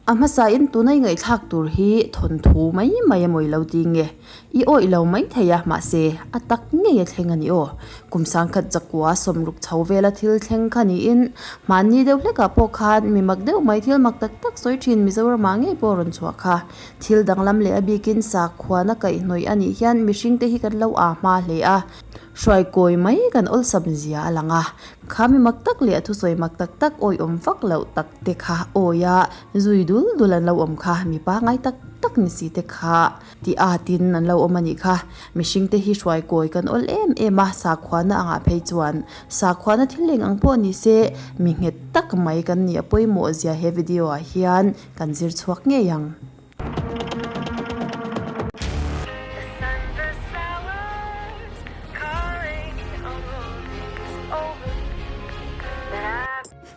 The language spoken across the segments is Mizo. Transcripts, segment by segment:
A hmasain tuna i ngaihthlak tur hi thawnthu mai mai a mawi lo ti nge? I awih lo mai thei a, mahse a tak ngei a thleng a ni aw. Kum sangkhat zakua sawmruk chho vela thil thleng kha niin hmanni deuh hlekah pawh khan mi mak deuh mai thil mak tak tak sawi thin Mizoramah ngei pawh a rawn chhuah kha. Thil danglam leh a bikin sakhuana kaihhnawih a nih hian mihringte hi kan lo aa hma hle a, hruai kawi mai kan awlsam zia a lang a. Kha mi mak tak leh a thusawi mak tak tak awihawm vak loh tak te kha awi a, zui dul dul an lo awm kha, mi pangai tak tak ni si te kha ti at in an lo awm a nih kha. Mihring te hi hruai kawi kan awl em em a, sakhuana angah phei chuan sakhuana thil eng ang pawh ni se mi nghet tak mai kan nih a pawimawh zia he video ah hian kan zir chhuak ngei ang.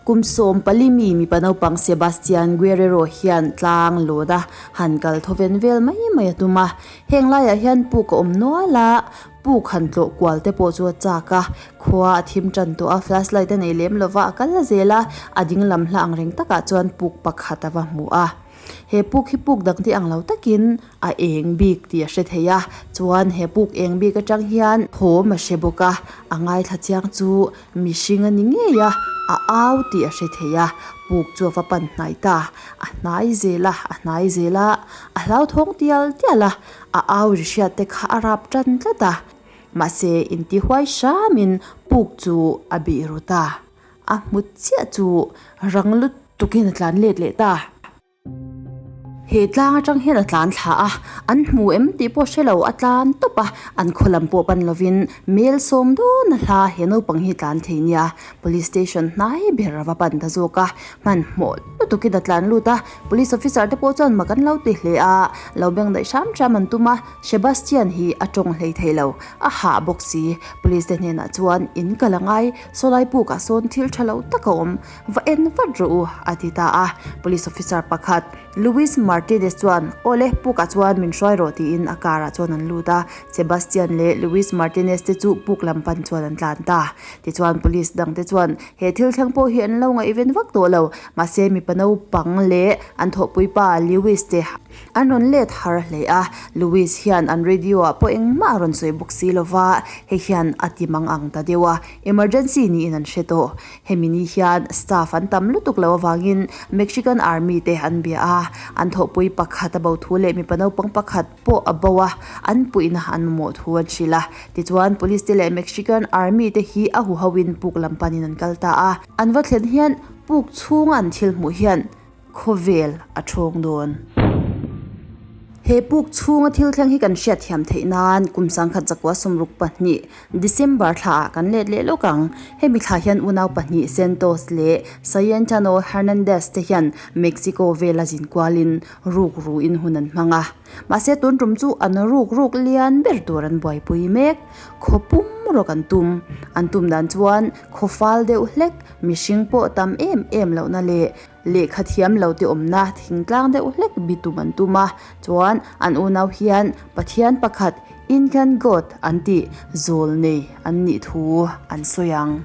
Kum 14 mi mipa naupang Sebastian Guerrero hian tlang lawt a han kal thawven vel mai mai a tum a. Heng laiah hian puk a awm nual a, puk han tlawh kual te pawh chu a chak a. Khua a thim tan tawh a, flashlight a nei lem lova a kal zel a, a ding lam hla ang reng takah chuan puk pakhat a va hmu a. He puk hi puk dang te ang lo takin a eng bik tih a hre thei a, chuan he puk eng bik atang hian thawm a hre bawk a, a ngaithla chiang chu mihring a ni ngei a, a au tih a hre thei a, puk chu a va pan hnai ta, a hnai zel a, a hnai zel a, a hlauthawng tial tial a, a au ri hriat te kha a rap tan tlat a, mahse intihuai hramin puk chu a bih ru ta. A hmu chiah chu rang lutukin a tlan let leh ta. He tlang atang hian a tlan thla a, an hmu em tih pawh hre lo a tlan tawp a, an khaw lam pawh pan lovin mel sawm dawn a hla he naupang hi tlan thei nia. Police station hnai ber a va pan ta zawk a, hmanhmawh lutukin a tlan lut a, police officer te pawh chuan mak an lo ti hle a, lo beng daih hram hram an tum a, Sebastian hi a tawng hlei thei lo, a hah bawk si, police te hnenah chuan in kal a ngai. Sawlai pukah sawn thil tha lo tak a awm, va en vat rawh u, a ti ta a. Police officer pakhat, Luis Martinez chuan, Aw le, pukah chuan min hruai rawh tiin a car ah chuan an lut a. Sebastian leh Luis Martinez te chu puk lam pan chuan an tlan ta. Tichuan police dang te chuan he thil thleng pawh hi an lo ngaihven vak tawh lo, mahse mipa naupang leh an thawhpui pa Lewis te an rawn let har hle a. Luis hian an radio ah pawh engmah a rawn sawi bawk si lova, hei hian a ti mang ang ta deuh a. Emergency niin an hre tawh. Hemi ni hian staff an tam lutuk loh avangin Mexican Army te an bia a, an thawhpui pakhat a bo thu leh mipa naupang pakhat pawh a bo a, an puihna an mamawh thu an hrilh a. Tichuan Police te leh Mexican Army te hi a huhoin puk lam panin an kal ta a. An va thlen hian puk chhunga an thil hmuh hian khawvel a thawng dawn. He puk chhunga thil thleng hi kan hriatthiam theih nan kum sangkhat zakua 62 December thla ah kan let leh lawk ang. Hemi thla hian unau pahnih Santos leh Cayetano Hernandez te hian Mexico vela zin kualin ruk ruin hun an hmang a. Mahse tun tum chu an ruk ruk lian ber tur an buaipui mek. Khaw pum rawk an tum. An tum dan chuan khaw fal deuh hlek mihring pawh tam em em lohna leh Lehkha thiam lo te awmna thingtlang deuh hlek bi tum an tum a, chuan an unau hian Pathian pakhat Incan God an tih zawl nei an nih thu an sawi ang.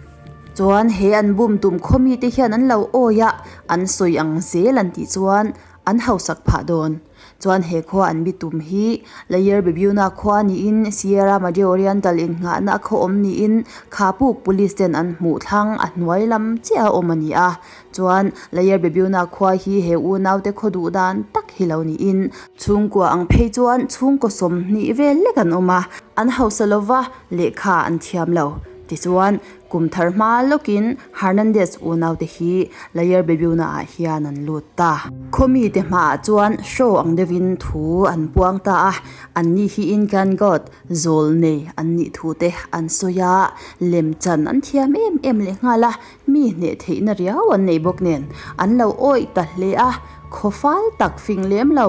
Chuan he an bum tum khaw mite hian an lo awi a, an sawi ang zel an tih chuan an hausak phah dawn. Chuan he khua an bi tum hi Layer Bibiuna khua niin Sierra Madre Oriental innghahna a khaw awm niin Khapuk Police ten an hmuh thlang a hnuai lam chiah a awm a ni a. Chuan Layer Bibiuna khua hi he unaute khaw duh dan tak hi lo niin chhungkua ang phei chuan chhungkaw 20 vel lek an awm a, an hausa lova lehkha an thiam lo. Tichuan Kum thar hma lawkin Hernandez unaute hi Layer Bibiuna ah hian an lut ta. Khaw mite hmaah chuan show ang deuhin thu an puang ta a, anni hi Incan God, zawl nei an nih thu te an sawi a, lemchan an thiam em em leh nghal a, mi hneh theihna riau an nei bawk nen an lo awih ta hle a, khaw fal tak fing lem lo,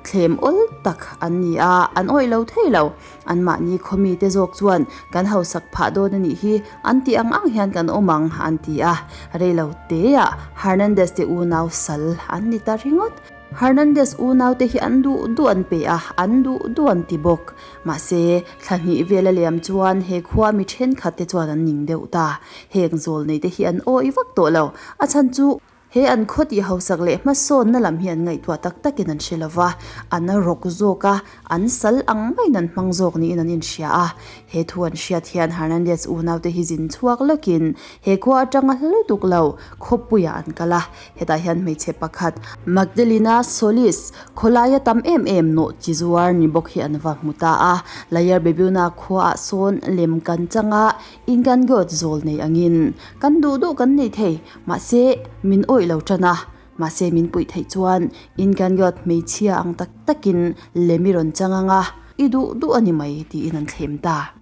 thlem awl tak an ni a, an awih lo thei lo. Anmahni khaw mite zawk chuan kan hausak phah dawn a nih hi an tih ang ang hian kan awm ang an ti a. Reilo teah Hernandez te unau sal an ni ta ringawt. Hernandez unau te hi an duh duh an pe a, an duh duh an ti bawk. Mahse, thla hnih vel a liam chuan he khua mi thenkhat te chuan an ning deuh ta. Heng zawl nei te hi an awih vak tawh lo. A chhan chu. He an khaw tih hausak leh hmasawnna lam hi an ngaihtuah tak takin an hre lova, an rawk zawk a, an sal ang maiin an hmang zawk niin an inhria a. He thu an hriat hian Hernandez unaute hi zin chhuak lawkin he khua atanga hla lutuk lo khawpuiah an kal a. Hetah hian hmeichhe pakhat Magdalena Solis khawlaia tam em em nawh chi zuar ni bawk hi an va hmu ta a. Layer Bebuna khuaah sawn lem kan chang a, Ingan God zawl nei angin kan duh duh kan nei thei. Mahse, min awih lo tan a, mahse min puih theih chuan Ingangyot hmeichhia ang tak takin lem i rawn chang ang a, i duh duh a ni mai tiin an thlem ta.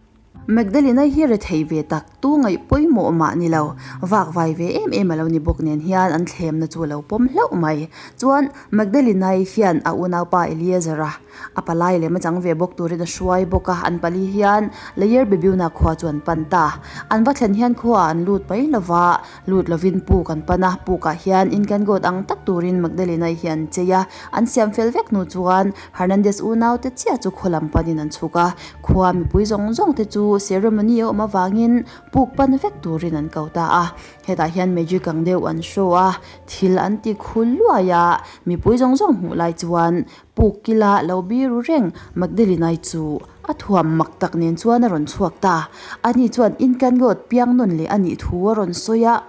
Magdalena hi rethei ve tak tu ngaih pawimawh mah ni lo, vak vai ve em em a lo ni bawk nen hian an thlemna chu a lo pawm hlauh mai. Chuan Magdalena-i hian a unaupa Eliezer-a a palai lem a chang ve bawk turin a hruai bawk a, an pali hian Layer Bibiuna khua chu an pan ta. An va thlen hian khuaah an lut mai lo va, lut lovin puk an pan a, pukah hian in kan gawt ang tak turin Magdalena-i hi an chei a, an siam fel vek hnu chuan Hernandez unaute chiah chu khaw lam panin an chhuk a, khua mipui zawng zawng te chu ceremony a awm avangin puk pan vek turin an ko ta a. Hetah hian magic ang deuh an show a, thil an ti khul luai a, mipui zawng zawng hmuh lai chuan Puk kila lo biru reng Magdalenai chu a thuam mak tak nen chuan a rawn chhuak ta. Ani chuan Inkangot piang nawn leh a nih thu a rawn sawi a,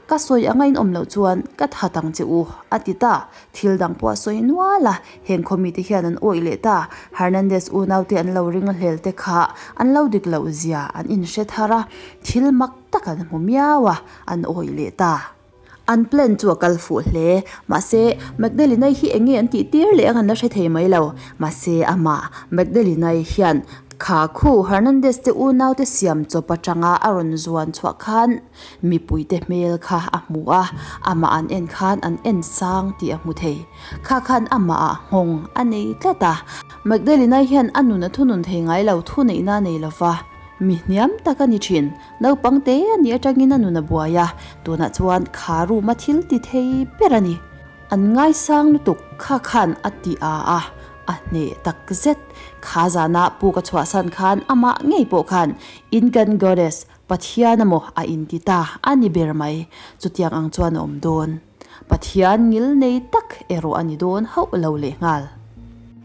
Ka sawi anga in awm loh chuan ka that ang che u, a ti ta. Thil dang pawh a sawi nual a, heng khaw mite hian an awih leh ta. Hernandez unaute an lo ring hlel te kha an lo dik loh zia an inhre thar a, thil mak tak an hmu miau a, an awih leh ta. An plan chu a kal fuh hle. Mahse, Magdalena-i hi eng nge an tih tir leh ang an la hre thei mai lo. Mahse, amah Magdalena-i hian kha khu Hernandez te unaute siam chawp atanga a rawn zuan chhuah khan mipuite hmel kha a hmu a, amah an en khan an en sang tih a hmu thei. Kha khan amahah nghawng a nei tlat a. Magdalena-i hian a nun a thunun thei ngai lo, thuneihna a nei lo va, mi hniam tak a ni thin. Naupang te a nih atangin a nun a buai a, tunah chuan kha room a thil ti thei ber a ni. An ngaisang lutuk kha khan a ti a a, a hneh tak zet. Kha zana puk a chhuahsan khan amah ngei pawh khan Incan Goddess, Pathian amaw a inti ta a ni ber mai. Chutiang ang chuan a awm dawn. Pathian ngil nei tak erawh a ni dawn hauh lo lehnghal.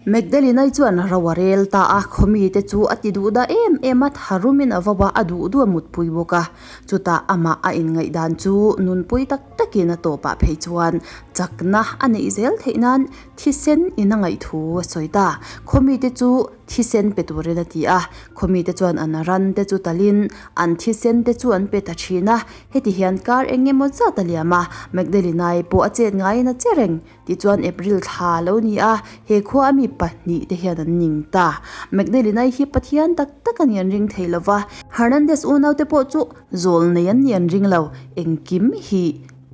Magdalenai chuan ro a rel ta a, khawmite chu a ti duh dah em em a, tharumin a vau a, a duh duh a mutpui bawk a. Chutah amah a inngaihdan chu nunpui tak takin a tawpah phei chuan chakna a neih zel theih nan thisen in a ngaih thu a sawi ta. Khawmite chu thisen pe turin a ti a, khawmite chuan an ran te chu talin an thisen te chu an pe ta thin a. Heti hian kar eng emaw zat a liam a, Magdalenai pawh a chet ngaiin a che reng. Tichuan April thla a lo ni a, he khua a mi pahnih te hian an ning ta. Magdalenai hi Pathian tak tak a nih an ring thei lo va, Hernandez unaute pawh chu zawl nei an nih an ring lo, engkim hi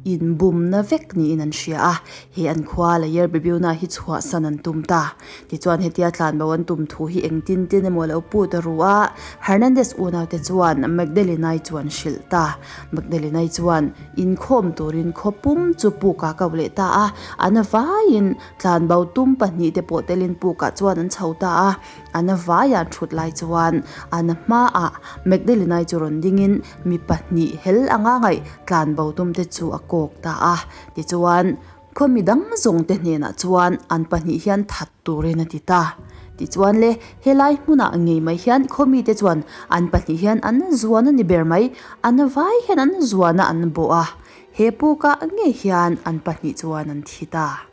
inbumna vek niin an hria a, he an khua Layer Bibiuna hi chhuahsan an tum ta. Tichuan hetia tlanbo an tum thu hi engtin tin emaw lo put a ru a, Hernandez unaute chuan Magdalenai chu an hrilh ta. Magdalenai chuan Inkhawm turin khaw pum chu pukah ka leh ta a, an vaiin tlanbo tum pahnihte pawh telin pukah chuan an chho ta a, an vaiah an thut lai chuan an hmaah Magdalenai chu rawn dingin mi pahnih hel anga ngaih tlanbo tumte chu a kawk ta a, tichuan Khaw mi dang zawng te hnenah chuan an pahnih hian that turin a ti ta. Tichuan le, helai hmunah ngei mai hian khaw mite chuan an pahnih hian an zuan a ni ber mai, an vai hian an zuan a an bawh a, he pukah ngei hian an pahnih chuan an thi ta.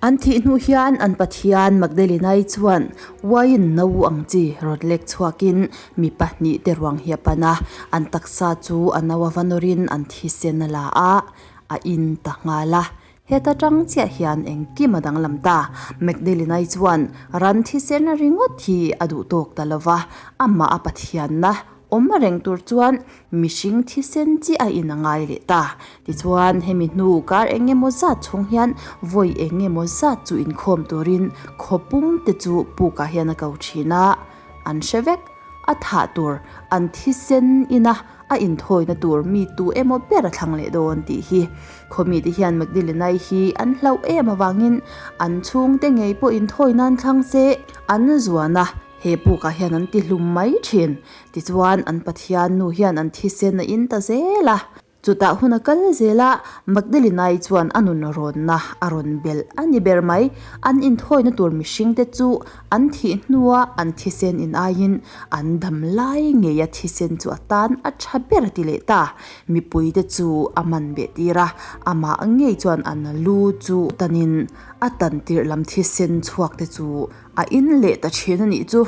An thih hnu hian an Pathian Magdalenai chuan uaiin no ang chi rawn lek chhuakin mi pahnih te ruang hi a pan a, an taksa chu a no a va nawrin an thisen a la a, A in ta nghal a, heta tang chiah hian engkim a danglam ta. Magdalenai chuan ran thisen ringawt hi a duh tawk ta lo va, amah a Pathianna awm reng tur chuan mihring thisen chiah a in a ngai leh ta. Tichuan, hemi hnu kar eng emaw zat chhung hian vawi eng emaw zat chu inkhawm turin khaw pum te chu pukah hian a ko thin a, an hre vek. A thah tur an thisen ina a inthawina tur mi tu emaw ber a thlang leh dawn tih hi. Khawmite hian Magdalenai hi an hlauh em avangin an chhungte ngei pawh inthawi nan thlang se an zuan a, he pukah hian an ti hlum mai thin. Tichuan an Pathian nu hian an thisen a in ta zel a. Chutah hun a kal zel a, Magdalena-i chuan a nun rawnna a rawn belh a ni ber mai. An inthawina tur mihringte chu an thih hnua an thisen in aiin an dam lai ngeia thisen chu a tan a tha ber a ti leh ta. Mipuite chu a man beh tir a, amah ngei chuan an lu chu tanin a tan tirh lam thisen chhuak te chu a in leh ta thin a nih chu.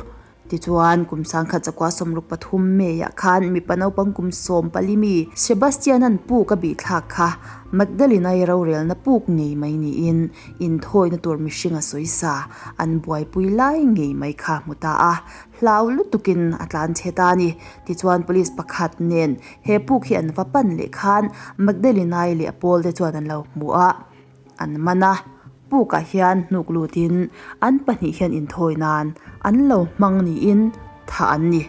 Tichuan, kum sangkhat zakua 63 May-ah khan mipa naupang kum 14 mi Sebastian-a'n puk a bihthlak kha Magdalena-i rorelna puk ngei mai niin inthawina tur mihring a sawisa an buaipui lai ngei mai kha hmu ta a, hlau lutukin a tlan chhe ta a ni. Tichuan, police pakhat nen he puk hi an va pan leh khan Magdalena-i leh a pawlte chuan an lo hmu a. An man a, pukah hian hnuk lutin an pahnih hian inthawi nan an lo hmang niin thah an ni.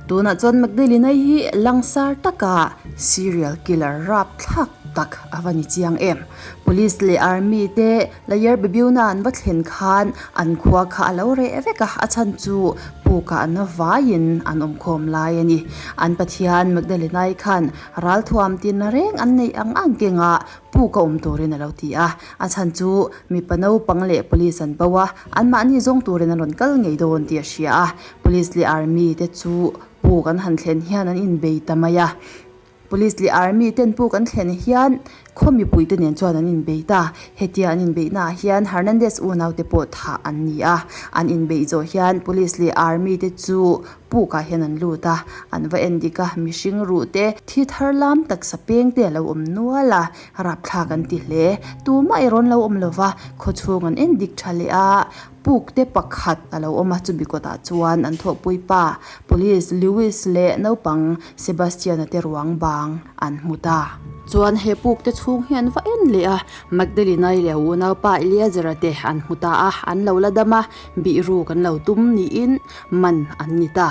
Tunah chuan Magdalena hi langsar taka serial killer rapthlak tak a va ni chiang em. Police leh army te Layer Bibiuna an va thlen khan an khua kha a lo reh vek a, a chhan chu pukah an vaiin an awmkhawm lai a ni. An Pathian Magdalena-i khan ralthuam tina reng an neih ang ang kengah Puk a awm turin a lo ti a, a chhan chu mipa naupang leh police an bo a, anmahni zawng turin an rawn kal ngei dawn tih a hria a, police leh army te chu puk an han thlen hian an inbei ta mai a, police leh army ten puk an thlen hian khaw mipui te nen chuan an inbei ta, hetia an inbeihna ah hian Hernandez unau te pawh thah an ni a, an inbeih zawh hian police leh army te chu puk ah hian an lut a, an va en dik a, mihring ruh te, thi thar lam taksa peng te a lo awm nual a, rapthlak an ti hle. Tumah erawh an lo awm lo va, khawchhung an en dik tha leh a, puk te pakhat a lo awm a, chumi kawtah chuan an thawhpui pa Police Lewis leh naupang Sebastian-a te ruang bang an hmu ta. Chuan he puk te chhung hi an va en leh a, Magdalena-i leh a unaupa Eleazar-a te an hmu ta a, an lo la dam a, bihruk an lo tum niin Man an ni ta.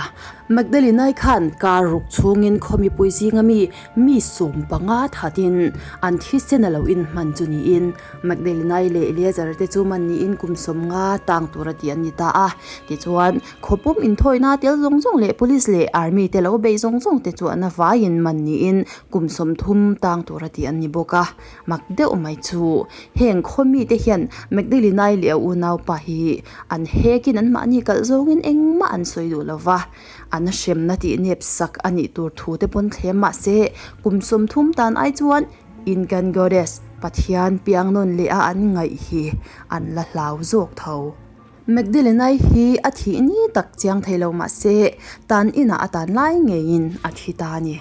Magdalenai khan kar ruk chhungin khaw mipui zinga mi mi 15 thatin an thisen a lo inhman chu niin Magdalenai leh Eleazar te chu man niin kum 50 tang tura tih an ni ta a. Tichuan, khaw pum inthawina tel zawng zawng leh police leh army te lo bei zawng zawng te chu an avaiin man niin kum 30 tang tura tih an ni bawk a. Mak deuh mai chu heng khaw mite hian Magdalenai leh a unaupa hi An hekin an mahni kalh zawngin engmah an sawi duh lo va, an hremna tih nep sak a nih tur thu te pawn thlem mah se, kum 30 tan ai chuan Incan Goddess, Pathian piang nawn leh a an ngaih hi an la hlau zawk tho. Magdalenai hi a thih ni tak chiang thei lo mah se, tan inah a tan lai ngeiin a thi ta a ni.